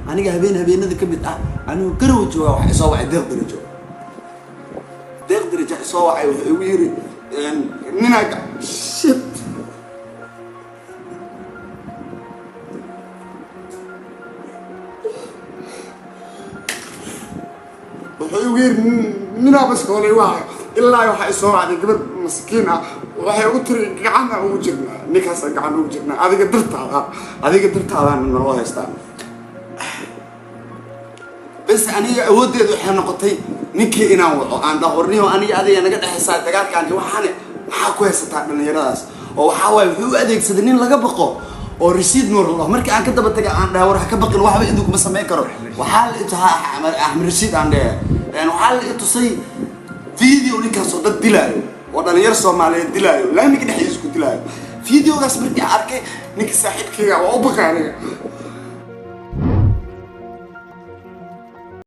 Aniga habeen habeenada ka mid ah, anigu Garow jooga, waxa isoo wacay Deeq Darajo. Deeq Darajo isoo wacay, wuxuu igu yiri ninaa shit. Wuxuu igu yiri ninaa baskoolay waa ilaa waxaa isoo wacday gabar maskiin ah. Waxay ugu tiri gacana ugu jirnaa ninkaasa, gacan ugu jirnaa adiga dartaada, adiga dartaadaana naloo haystaa. Bes, aniga awooddeedu waxay noqotay ninkii inaan waco, aan dhahorniyo aniga adiga naga dhexaysaa dagaalkan iyo waxaane, maxaa ku haysataa dhallinyaradaas? Oo waxaa waaye wuxuu u adeegsaday nin laga baqo oo Rasiid Nuur la dhaho. Markii aan ka daba tagay, aan dhahay war ha ka baqin, waxba idinku kuma samayn karo. Waxaa la ituhaa Axmed Rashiid aan dhehe, waxaa la itusay video ninkaasoo dad dilaayo oo dhalinyaro Soomaaliyeed dilaayo, laamiga dhexdiisa ku dilaayo. Videogaas markii aan arkay, ninka saaxiibkayga waa u baqay aniga.